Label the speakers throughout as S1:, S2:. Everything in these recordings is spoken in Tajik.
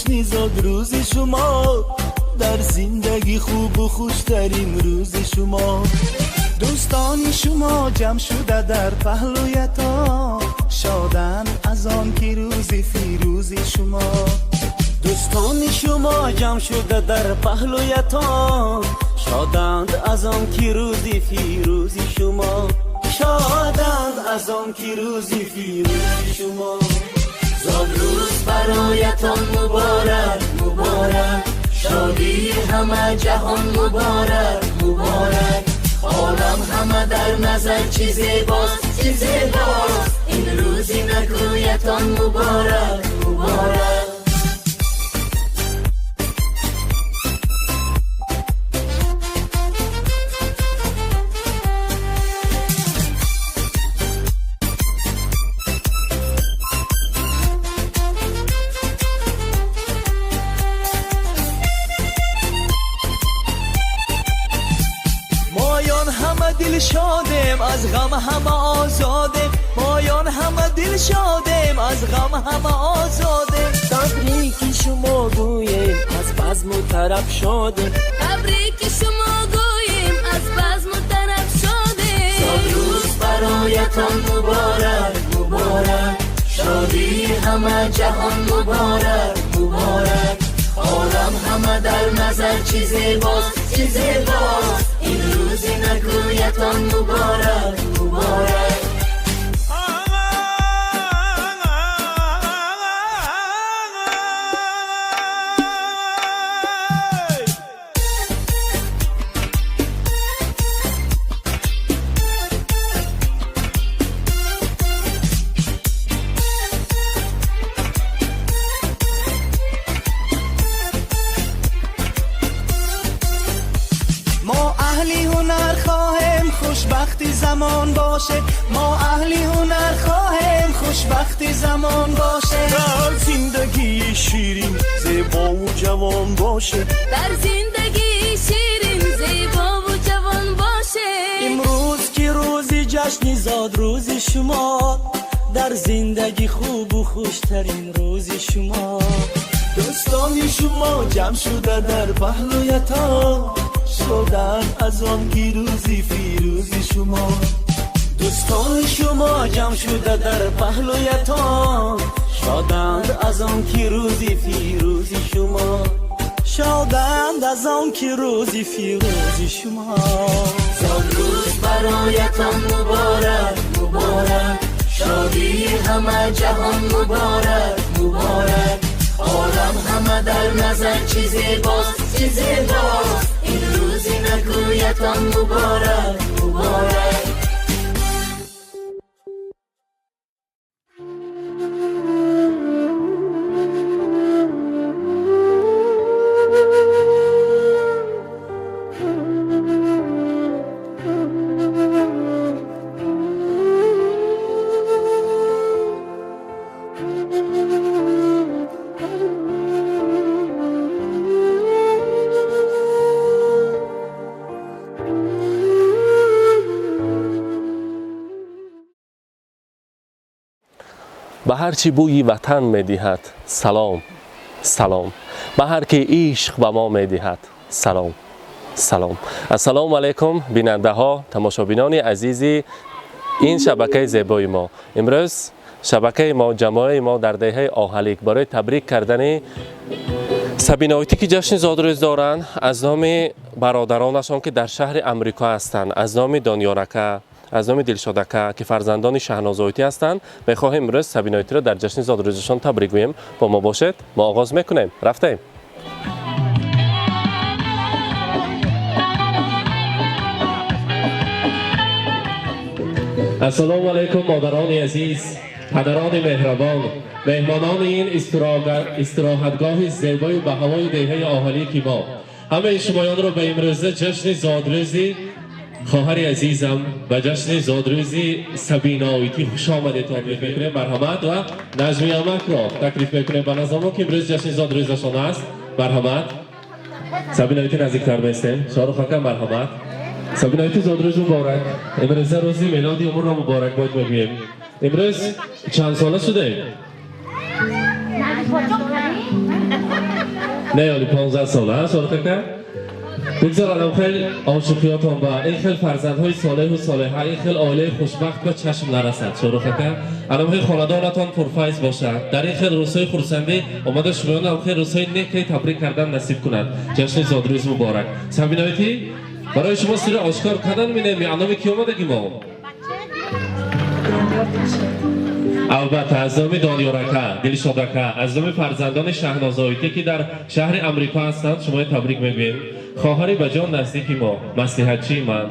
S1: ҷашни зодрӯзи шумо, дар зиндагӣ хубу хуштарин рӯзи шумо.
S2: Дӯстони шумо ҷамъ шуда дар паҳлӯятон, шоданд аз он ки рӯзи фирӯзи шумо.
S3: Дӯстони шумо ҷамъ шуда дар паҳлӯятон, шоданд аз он ки рӯзи фирӯзи шумо, шоданд аз он ки рӯзи фирӯзи шумо.
S4: Зодрӯз бароятон муборак, муборак, шодии ҳама ҷаҳон муборак, муборак. Олам ҳама дар назар чӣ зебост, чӣ зебост, ин рӯзи накӯятон муборак, муборак.
S1: Моён ҳама дилшодем, аз ғам ҳама озодем, моён ҳама дилшодем, аз ғам ҳама озодем.
S5: Табрики шумо гӯем, аз базму тараб шодем.
S6: Табрики шумо гӯем, аз базму тараб шодем.
S4: Зодрӯз бароятон муборак, муборак, шодии ҳама ҷаҳон муборак, муборак. Олам ҳама дар назар чӣ зебост, чӣ зебост, ин рӯзи накӯятон муборак, муборак.
S2: Мо аҳли ҳунар хоҳем, хушбахти замон боше, мо аҳли ҳунар хоҳем, хушбахти замон боше.
S1: Дар зиндагии ширин, зебову ҷавон боше.
S6: Дар зиндагии ширин, зебову ҷавон боше.
S3: Имрӯз ки рӯзи ҷашни зодрӯзи шумо, дар зиндагӣ хубу хуштарин рӯзи шумо.
S1: Дӯстони шумо ҷамъ шуда дар паҳлӯятон, шоданд аз он ки рӯзи фирӯзи шумо.
S3: Дӯстони шумо ҷамъ шуда дар паҳлӯятон, шоданд аз он ки рӯзи фирӯзи шумо, шоданд аз он ки рӯзи фирӯзи шумо.
S4: Зодрӯз бароятон муборак, муборак, шодии ҳама ҷаҳон муборак, муборак. Олам ҳама дар назар чӣ зебост, чӣ зебост, ин рӯзи накӯятон муборак, муборак.
S7: Ба ҳар чӣ бӯи ватан медиҳад, салом, салом, ба ҳар ки ишқ ба мо медиҳад, салом, салом. Ассалому алайкум, бинандаҳо, тамошобинони азизи ин шабакаи зебои мо. Имрӯз шабакаи мо, ҷамоаи мо дар деҳаи Оҳалик барои табрик кардани Сабиноитӣ, ки ҷашни зодрӯз доранд, аз номи бародаронашон, ки дар шаҳри Амрико ҳастанд, аз номи Дониёрака, аз номи Дилшодака, ки фарзандони Шаҳнозоитӣ ҳастанд, мехоҳем имрӯз Сабиноитиро дар ҷашни зодрӯзашон табрик гӯем. Бо мо бошед, мо оғоз мекунем. Рафтаем. Ассалому алайкум, модарони азиз, падарони меҳрабон, меҳмонони ин истироҳатгоҳи зебою ба ҳавои деҳаи Оҳалики мо. Ҳамаи шумоёнро ба имрӯза ҷашни зодрӯзи хоҳари азизам, ба ҷашни зодрӯзи Сабиноитӣ хушомадед таклиф мекунем. Марҳамат, ва Наҷми амакро таклиф мекунем ба назамо, ки имрӯз ҷашни зодрӯзашон аст. Марҳамат, Сабиноитӣ, наздиктар местем. Шоҳрух ака, марҳамат. Сабиноитӣ, зодрӯз муборак! Имрӯза рӯзи мелоди умрро муборакбод мегӯем. Имрӯз чанд сола шудаем? Не, оли 15 сол, а, Шорух ака? Бигзор анам хел ошиқиётон ба ин хел фарзандҳои солеҳу солеҳа, ин хел оилаи хушбахт ба чашм нарасад. Шорух ака, анам хел хонадонатон пурфайз бошад. Дар ин хел рӯзҳои хурсандӣ омада шумоён ам хел рӯзҳои некре табрик кардан насиб кунад. Ҷашни зодрӯз муборак. Сабиноити, барои шумо сирро ошкор кардан минем, аноми ки омадаги мо? Албатта, аз номи Дониёрака, Дилшодака, аз номи фарзандони Шаҳнозоитӣ, ки дар шаҳри Амрико ҳастанд, шуморо табрик мегӯем. Хоҳари ба ҷон наздики мо, маслиҳатчии ман,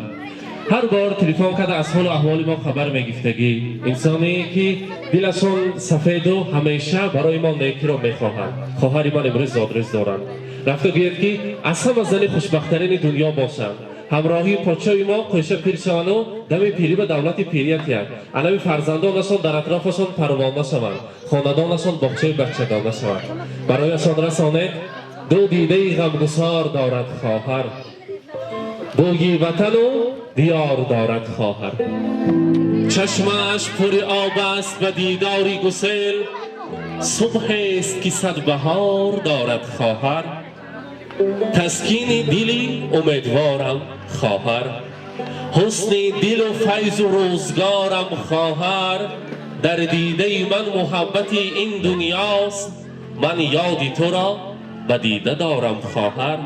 S7: ҳар бор телефон карда аз ҳолу аҳволи мо хабар мегифтагӣ, инсоне ки дилашон сафеду ҳамеша барои мо некиро мехоҳанд. Хоҳари ман имрӯз зодрӯз доранд. Рафта гӯяд, ки аз ҳама зани хушбахттарини дунё бошанд, ҳамроҳии подшоҳи мо қӯша пир шаванду дами пирӣ ба давлати пирия тиҳад, анами фарзандонашон дар атрофашон парвона шаванд, хонадонашон боғчаи бачагона шаванд. Барояшон расонед: ду дидаи ғамгусор дорад хоҳар, бӯйи ватану диёр дорад хоҳар, чашмаш пури об аст ба дидори гусел, субҳест ки сад баҳор дорад хоҳар, таскини дили умедворам хоҳар, ҳусни дилу файзу рӯзгорам хоҳар, дар дидаи ман муҳаббати ин дунёст, ман ёди туро ба дида дорам хоҳар.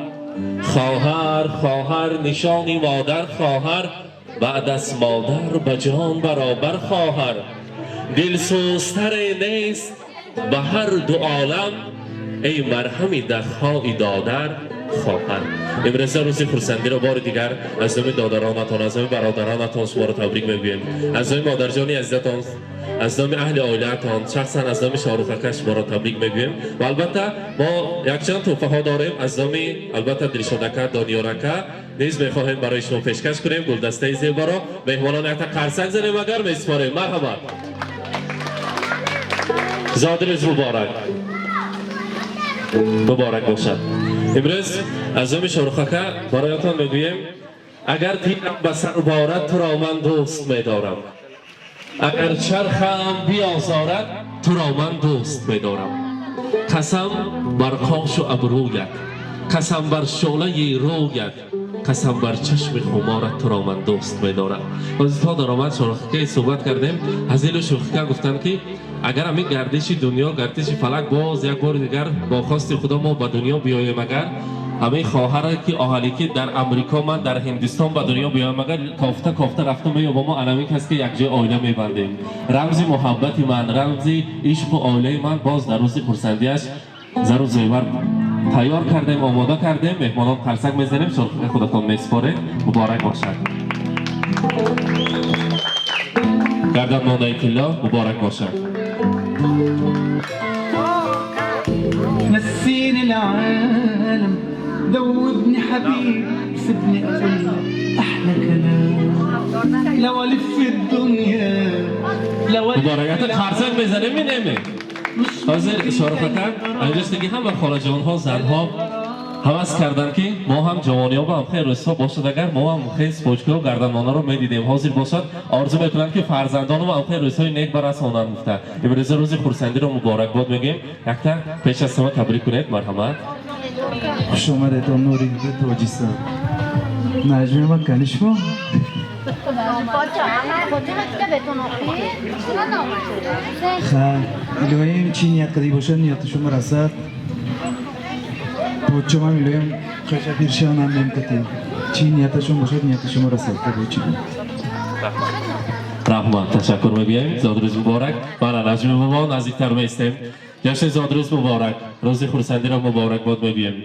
S7: Хоҳар, хоҳар, нишони модар хоҳар, баъд аз модар ба ҷон баробар хоҳар, дилсӯзтаре нест ба ҳар ду олам, эй марҳами дардҳои додар хоҳар. Имрӯза рӯзи хурсандиро бори дигар аз номи додаронатон, аз номи бародаронатон шуморо табрик мегӯем, аз номи модарҷони азизатон, аз номи аҳли оилаатон, шахсан аз номи Шоҳрух ака шуморо табрик мегӯем. Ва албатта мо якчанд тӯҳфаҳо дорем аз номи, албатта, Дилшодака, Дониёрака низ мехоҳем барои шумо пешкаш кунем гулдастаи зебаро. Меҳмонон, якта қарсак занем, агар месупорем. Марҳамат, зодрӯз муборак, муборак бошад. Имрӯз аз номи Шоҳрухака бароятон мегӯем: агар тирам ба сар борад, туро ман дӯст медорам, агар чархам биозорад, туро ман дӯст медорам, қасам бар қошу абрӯят, қасам бар шӯълаи рӯят, қасам бар чашми хуморат, туро ман дӯст медорам. Ҳозир то даромад Шоҳрухака суҳбат кардем, ҳазилу шӯхика гуфтанд, ки агар ҳамин гардиши дунё, гардиши фалак боз як бори дигар бо хости Худо мо ба дунё биёем, агар ҳамин хоҳаре ки оҳале ки дар Амрико, ман дар Ҳиндистон ба дунё биёям, агар кофта кофта рафта меёбам, мо анамин кас ки якҷоя оила мебандем. Рамзи муҳаббати ман, рамзи ишқу оилаи ман, боз дар рӯзи хурсандиаш зару зевар тайёр кардем, омода кардем. Меҳмонон, қарсак мезанем, Шоҳрухака, худатон месупоред. Муборак бошад, гарданмондаи тилло муборак бошад.
S2: نسيني العالم، ذوبني حبيب، سيبني اقول احلى كلام، لو الف الدنيا لو الف
S7: Муборак, якта қарсак мезанем, минеме. Ҳозир Шоҳрухака инҷост, ки ҳама холаҷонҳо, занҳо ҳавас карданд, ки мо ҳам ҷавониҳо ба ҳам хел рӯзҳо бошад, агар мо ҳам хел спочкаҳо, гарданмонаро медидем. Ҳозир бошад, орзу мекунанд, ки фарзандоно ҳам хел рӯзҳои нек барасонанд гуфта. Имрӯза рӯзи хурсандиро муборакбод мегӯем. Якта пеш аз ҳама табрик кунед, марҳамат.
S2: Хуш омадед, нури тоҷиса наҷми макани шумо. Хайр, илоҳим, чӣ ният кардӣ бошад, нияти шумо расад. Подшоҳам илоҳим қаша пиршаванам мемкати. Чӣ нияташон бошад, нияти шумо расад. Чӣ
S7: Раҳмат, ташаккур мегӯем. Зодрӯз муборак. Мана Наҷми бобо, наздиктар меистем. Ҷашни зодрӯз муборак, рӯзи хурсандиро муборакбод мегӯем.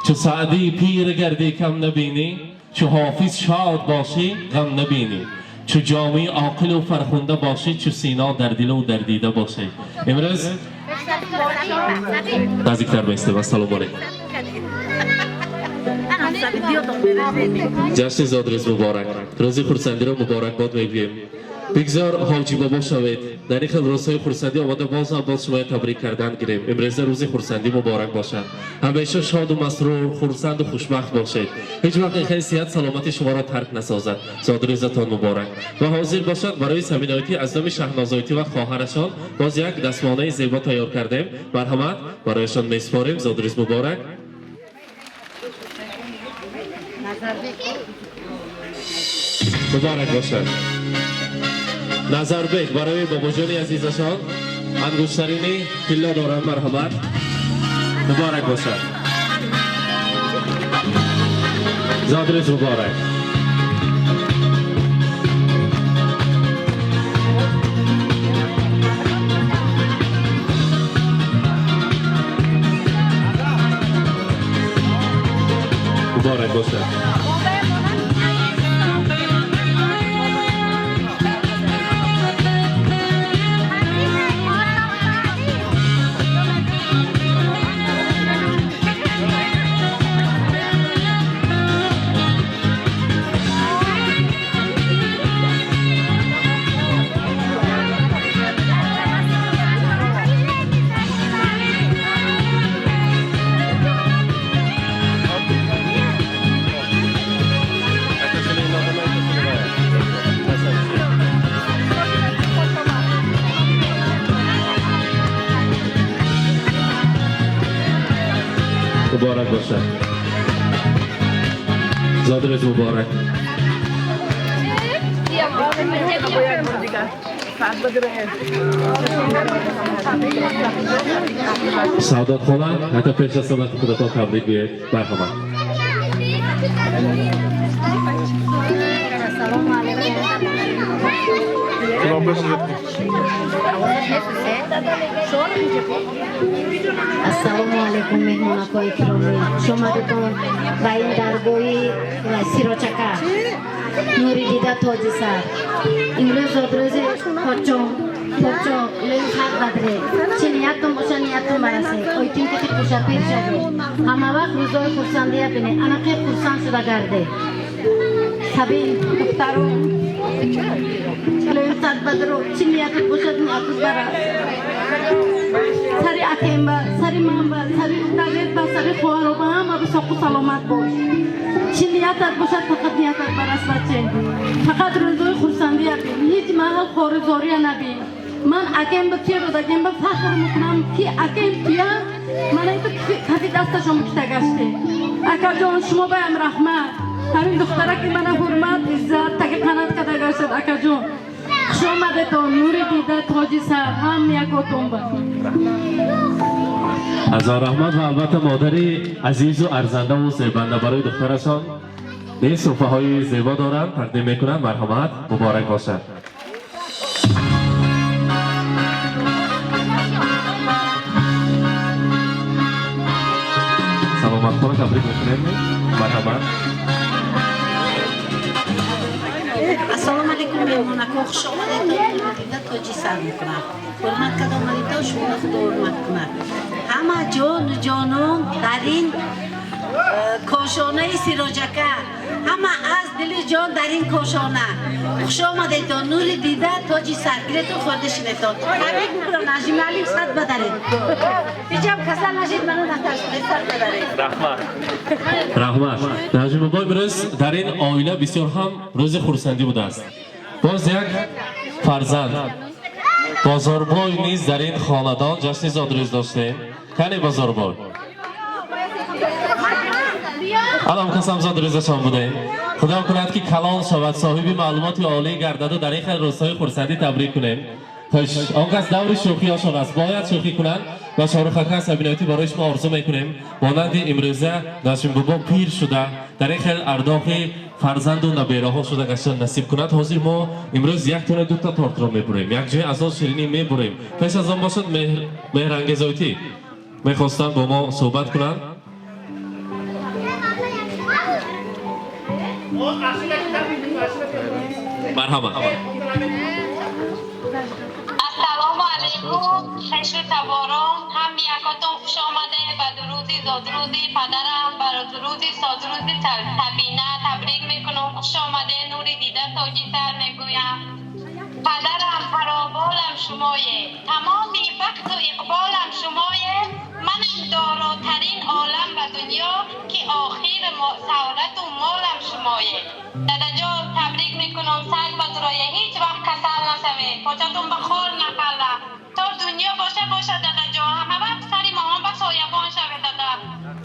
S7: Чу Саъдии пир гардӣ, кам набинӣ, чу Ҳофиз шод бошӣ, ғам набинӣ, чу Ҷомии оқилу фархунда бошӣ, чу Сино дар дилу дар дида бошӣ. Имрӯз наздиктар меистем. Ассалому алайкум, ҷашни зодрӯз муборак, рӯзи хурсандиро муборакбод мегӯем. Бигзор ҳоҷӣ бобо шавед, дар ин хел рӯзҳои хурсандӣ омада бозам боз шумоя табрик кардан гирем. Имрӯза рӯзи хурсандӣ муборак бошад. Ҳамеша шоду масрур, хурсанду хушбахт бошед, ҳеҷ вақт ин хел сиҳат саломати шуморо тарк насозад. Зодрӯзатон муборак. Ва ҳозир бошад, барои Саминоитӣ аз номи Шаҳнозоитӣ ва хоҳарашон боз як дастмонаи зебо тайёр кардем. Марҳамат, барояшон месупорем. Зодрӯз муборак. Муборак бошад. Назарбек барои бобоҷони азизашон ангуштарини тилло доранд. Марҳамат, муборак бошад. Зодрӯз муборак. Муборак бошад. Муборак бошад. Зодрӯз муборак. Саодат хола, ҳатто пеш аз сабати худатон табрик гӯед. Марҳамат.
S8: Ассалому алайкум, меҳмонакҳои киромӣ. Хуш омадетон ба ин даргоҳи Сирочака. Нури дида, тоҷи сар. Имрӯз зодрӯзи почон, почон, илоҳи хақ бадре. Чӣ ниятон боша, ниятон барасе. Ойтин ки хушапир шавед. Ҳама вақт рӯзҳои хурсандия бинед. Анақи хурсанд шуда гарде. Сабин, духтарон, илоҳи сад бадро. Чӣ ниятат бошад, ниятат барас. Сари акемба, сари манба, сари далерба, сари хоҳароба ҳама бисоқу саломат бош. Чӣ ниятат бошад, фақат ниятат барас, баче. Фақат рӯзҳои хурсандия бин. Ҳеҷ маҳал хоризория набин. Ман акемба туя додагемба фахр мекунам, ки акем туя мана ито кафи дасташон кита гаште. Акаҷон, шумо баям раҳмат. Ҳамин духтараки мана ҳурмат, иззат, таги қанат када гаштад, акаҷон. Хуш омадетон, нури дида, тоҷи сар, ҳам якотон ба.
S7: Ҳазор раҳмат ва албатта модари азизу арзандаву зебанда барои духтарашон низ суфраҳои зебо доранд, тақдим мекунанд. Марҳамат, муборак бошад. Саломатхона табрик мекунем. Марҳамат.
S9: Ассалому алайкум, меҳмонако, хуш омадед. Дида тоҷи сар мекунам. Ҳурмат карда омадед, шуморо Худо ҳурмат кунад. Ҳама ҷону ҷонон дар ин кошонаи Сироҷака, ҳама аз дили ҷон дар ин кошона. Хуш омадедон, нури дида, тоҷи сар, гиретон хӯрда шинетон. Табрик мекунам, Наҷми Алим, сад бадаред. Ҳеҷам касал нашед, ману натарсонед, сад бадаред.
S7: Раҳмат. Раҳмат. Наҷми бобо, имрӯз дар ин оила бисёр ҳам рӯзи хурсандӣ будааст. Боз як фарзанд Бозорбой низ дар ин хонадон ҷашни зодрӯз доштем. Кане Бозорбой? Алам касам зодрӯзашон будем. Худо кунад ки калон шавад, соҳиби маълумоти олӣ гардаду дар ин хел рӯзҳои хурсандӣ табрик кунем. Хуш, он кас даври шӯхиҳошон аст, бояд шӯхӣ кунанд ва Шоҳрух ака Сабиноятӣ барои шумо орзу мекунем. Монанди имрӯза Наҷм бобо пир шуда, дар ин хел ардохи фарзанду набераҳо шуда гаштан насиб кунад. Ҳозир мо имрӯз як тона дута тортро мебурем, як ҷои аз он ширинӣ мебурем. Пеш аз он бошад Меҳрангезойтӣ мехостанд бо мо суҳбат кунанд. Марҳамат.
S10: Ассалому алайкум, хешу таборон, ҳам якотон хуш омаде ба дуруди зодрӯзи падарам, ба рӯзи содрӯзи Сабина табрик мекунам. Хуш омаде, нури дида, тоҷи сар мегӯям. Падарам, пароболам шумое, тамоми бахту иқболам шумое. Манам доротарин олам ба дунё, ки охир саврату молам шумое. Дадаҷон, табрик мекунам, сар ба дурое, ҳеҷ вақт касал нашавед, початон ба хор нахала. То дунё боша боша, дадаҷон, ҳама вақт сари моҳон ба соябон шавед, дада.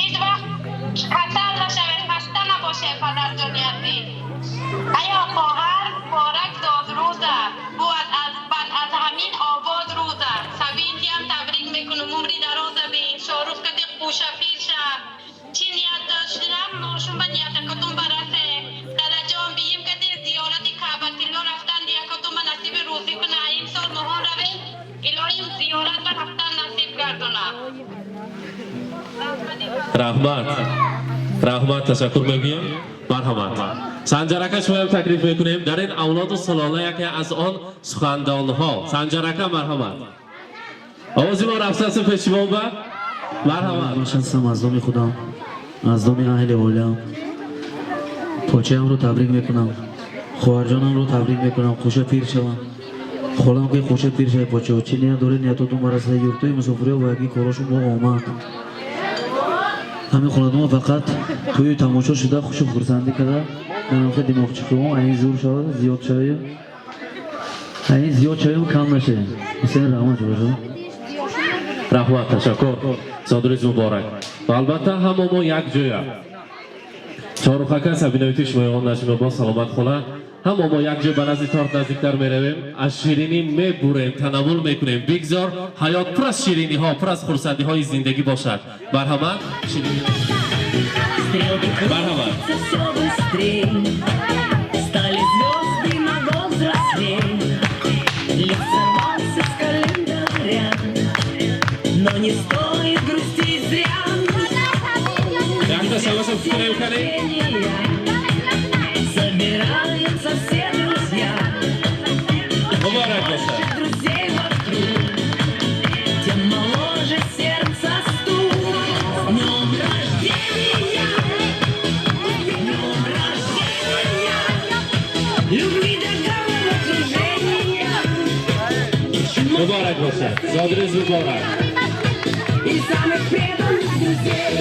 S10: Ҳеҷ вақт касал нашавед, хаста набошед, падарҷони. розӣ кунад. Имсол моҳон равем, илоҳим зиёрат ба рафтан насиб гардонад.
S7: Раҳмат, раҳмат, ташаккур мегӯям. Марҳамат, Санҷарака, шумоям таклиф мекунем. Дар ин авлоду сулола яке аз он сухандонҳо Санҷарака, марҳамат. Овози мо рафтааст пеши мо ба марҳамат.
S11: Ҳастам, аз номи худам, аз номи аҳли оилам почаамро табрик мекунам, хоҳарҷонамро табрик мекунам. Хуша пир шавам, холам ки хуша пир шавад. Почао, чӣ ният доред, ниятотон барасад. Юртои мусофириҳо ва яки корошон мо омад. Ҳамин хонадома фақат тӯю тамошо шуда, хушу хурсандӣ карда, манохи димоғчиқиҳо айн зур шавад, зиёд шавем, айн зиёд шавем, кам нашавем. Ҳусейн, раҳмат бошад.
S7: Раҳмат, ташаккур, зодрӯз муборак. Ва албатта, ҳама мо як ҷоя, Шоҳрухака, Сабиноити шумоён, Наҷмиобод, Саломат хола, ҳама мо як ҷой ба назди торт наздиктар меравем, аз ширинӣ мебурем, танаввул мекунем. Бигзор ҳаёт пур аз шириниҳо, пур аз хурсандиҳои зиндагӣ бошад. Марҳамат, ширинӣ, марҳамат.
S12: Все быстрей стали звезды на год взрослей. Лик сорвался с календаря, но не стоит грустить зря.
S7: Якта шаваша фикрем кардем.
S12: Собираются все друзья,
S7: Муборак бошад.
S12: Друзей вокруг, тем моложе сердце стук. С днем рождения, с днем рождения, любви до головокружения.
S7: Муборак бошад, зодрӯз муборак.
S12: И самых преданных друзей.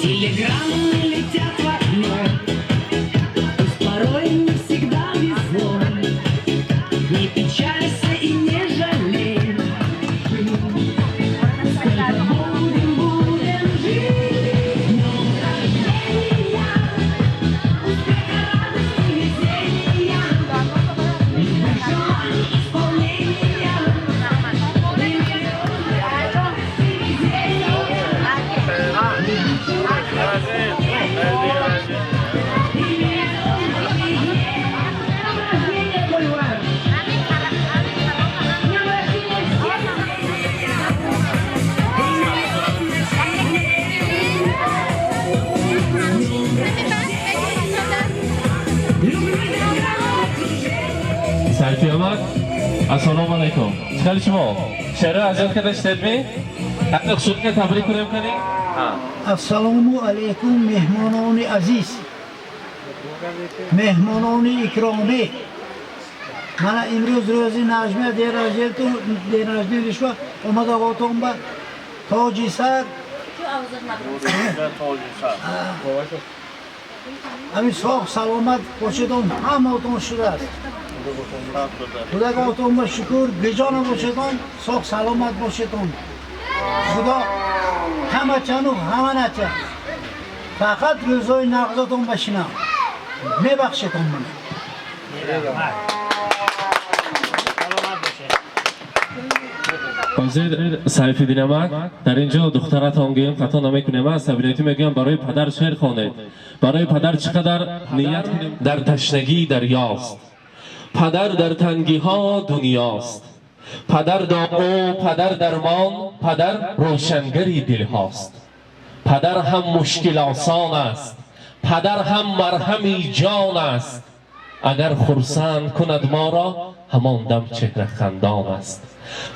S12: Телеграммы летят в окно, пусть порой не всегда везло. Не печалься и не жалей. Сколько будем, будем жить. С днем рождения, успеха, радости, везения, любых желаний исполнения, и миллионы радости, везения. Любых желаний исполнения, и миллионы днем рождения, Гульвар! С днем рождения всех! И миллионы дней! С днем рождения! Любви до головокружения!
S7: Сайфи омад. Ассалому алайкум, чӣ хели шумо? Шеъро аз ёд карда шудедми? Хушука табрик кунем кани.
S13: Ассалому алайкум, меҳмонони азиз, меҳмонони икромӣ. Мана имрӯз рӯзи Наҷмия день рождения шума омадаготон ба тоҷи сар, ҳамин соғ саломат бошедон, ҳамаотон шудааст. Худогоҳтон ба шукр, гиҷона бошедон, соғ саломат бошедон. Худо ҳамачану ҳама нача, фақат рӯзҳои нағзотон башинам. Мебахшедон мана.
S7: Ҳозир, Сайфиддин амак, дар ин ҷо духтаратон гӯем, хато намекунем, аз Сабиноти мегӯям, барои падар шеър хонед. Барои падар чӣ қадар ният кунем. Дар ташнагӣ дарёст падар, дар тангиҳо дунёст падар, дору падар, дармон падар, рӯшангари дилҳост падар. Ҳам мушкилосон аст падар, ҳам марҳами ҷон аст. Агар хурсанд кунад моро, ҳамон дам чеҳра хандон аст.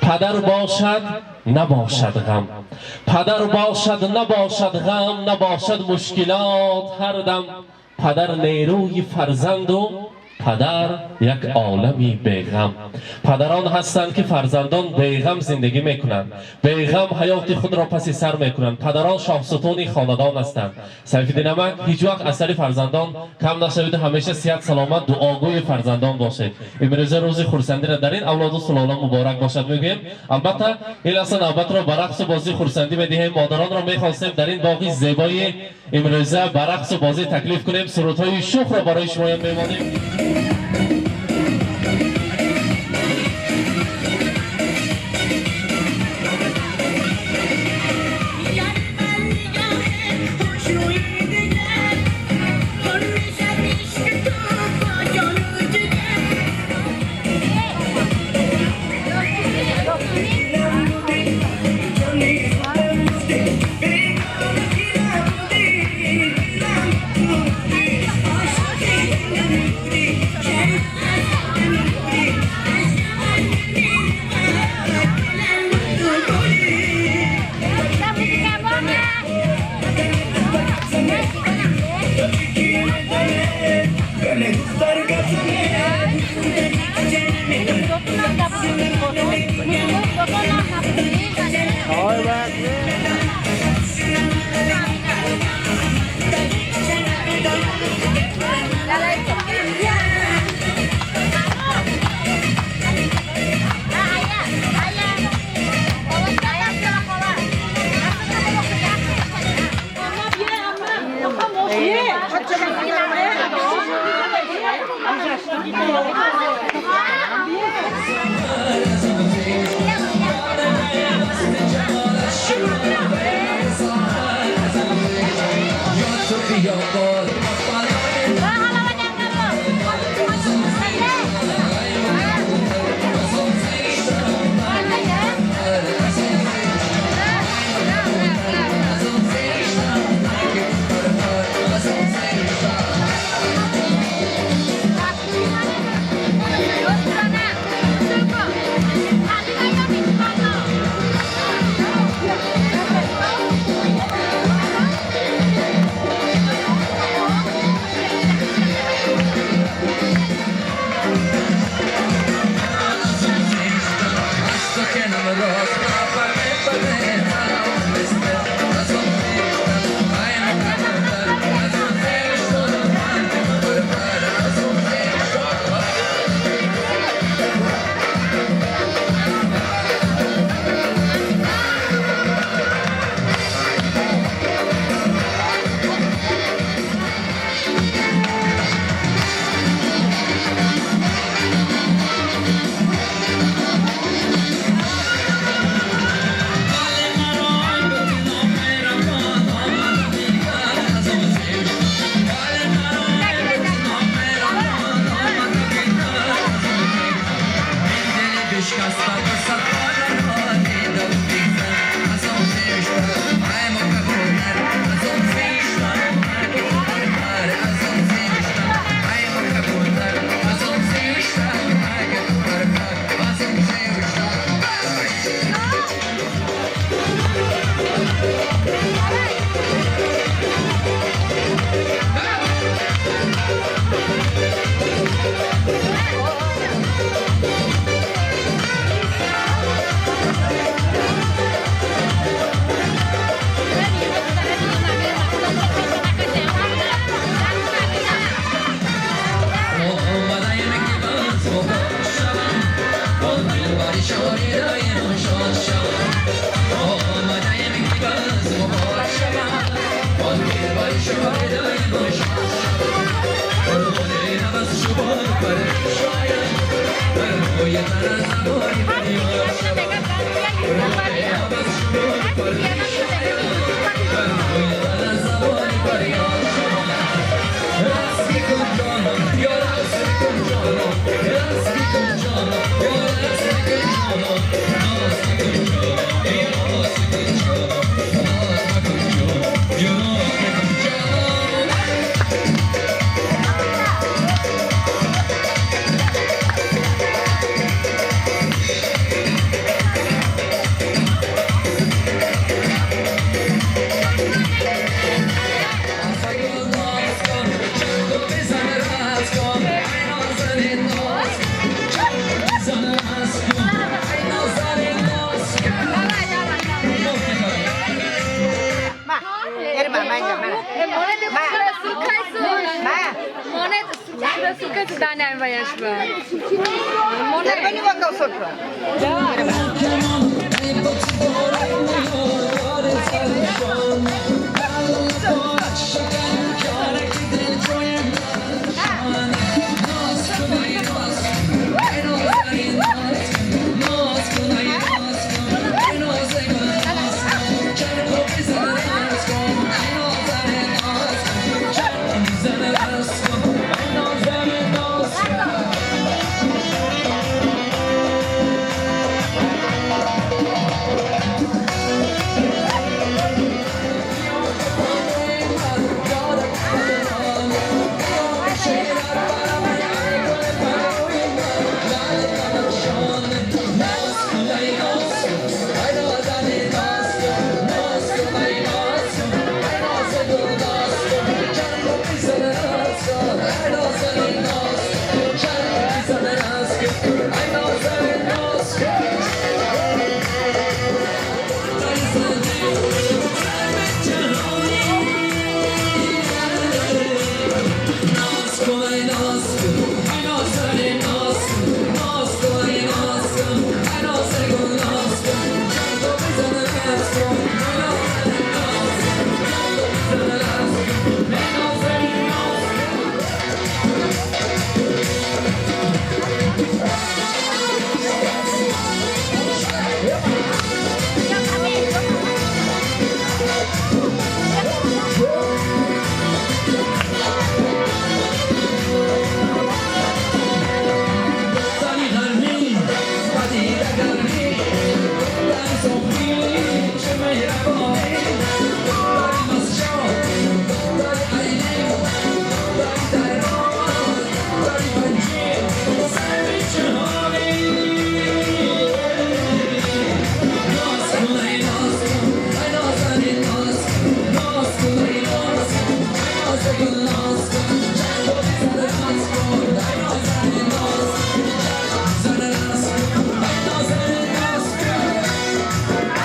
S7: Падар бошад, набошад ғам, падар бошад, набошад ғам, набошад мушкилот ҳар дам. Падар нерӯи фарзанду падар як олами беғам. Падарон ҳастанд, ки фарзандон беғам зиндагӣ мекунанд, беғам ҳаёти худро паси сар мекунанд. Падарон шоҳсутуни хонадон ҳастанд. Сайфиддин амак, ҳеҷ вақт аз сари фарзандон кам нашавиду ҳамеша сиҳат саломат, дуогӯи фарзандон бошед. Имрӯза рӯзи хурсандиро дар ин авлоду сулола муборак бошад мегӯем. Албатта, ин лаҳза навбатро ба рақсу бозии хурсандӣ медиҳем. Модаронро мехостем дар ин боғи зебои имрӯза ба рақсу бозӣ таклиф кунем. Сурудҳои шухро барои шумоён мемонем.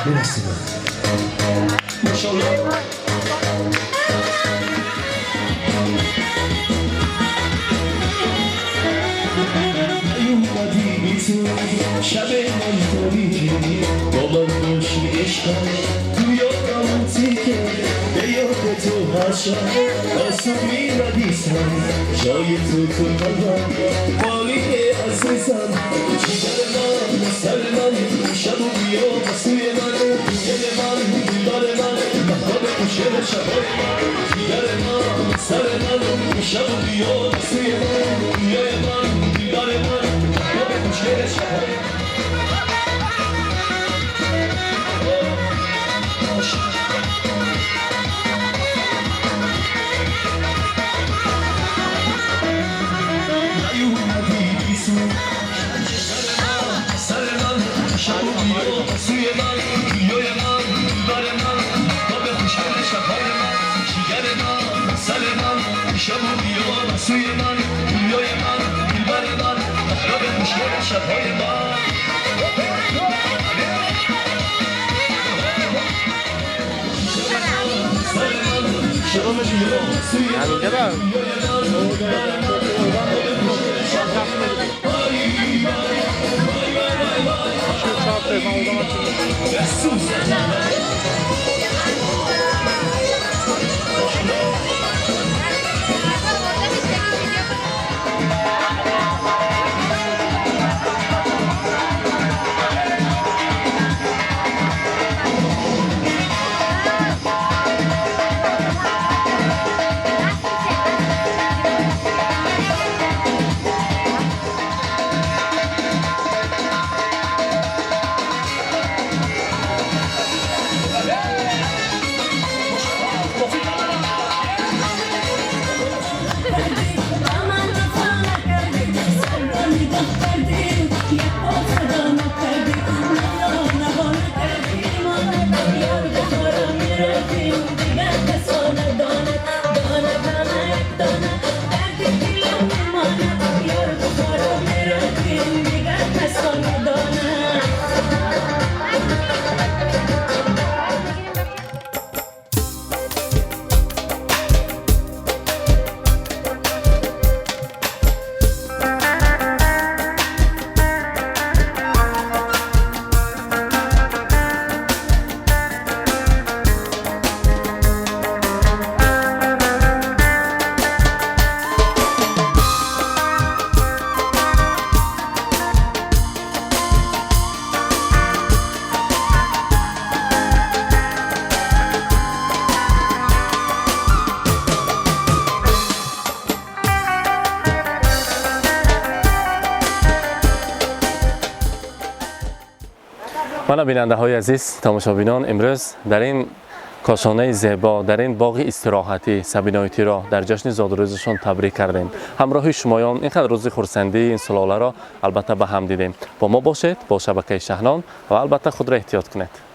S1: میرسیم. ماشاءالله. شب من تاریکه با من باشی عشقم تو یادم تیکه به یاد تو هر شب آسون می‌ردیسم جای تو تو قلبم مالی عزیزم جگر من سر من شب و بیا سوی من دل من دلدار من مهتاب خوشگل شبای من جگر من سر من شب و بیا سوی من دنیای من دلدار من مهتاب خوشگل شبای من. سوی من دنیای من دلبر من تا به خوشگل شبهای من جگر من سر من شب و بیا سوی من دنیای من دلبر من تا به خوشگل شبهای من. شب و بیا سوی من دنیای من دلبر من تا به خوشگل شبهای من.
S7: мана бинандаҳои азиз, тамошобинон, имрӯз дар ин кошонаи зебо, дар ин боғи истироҳатӣ Сабиноитиро дар ҷашни зодрӯзашон табрик кардем. Ҳамроҳи шумоён ин қадр рӯзи хурсандии ин сулоларо албатта ба ҳам дидем. Бо мо бошед, бо шабакаи Шаҳнон ва албатта худро эҳтиёт кунед.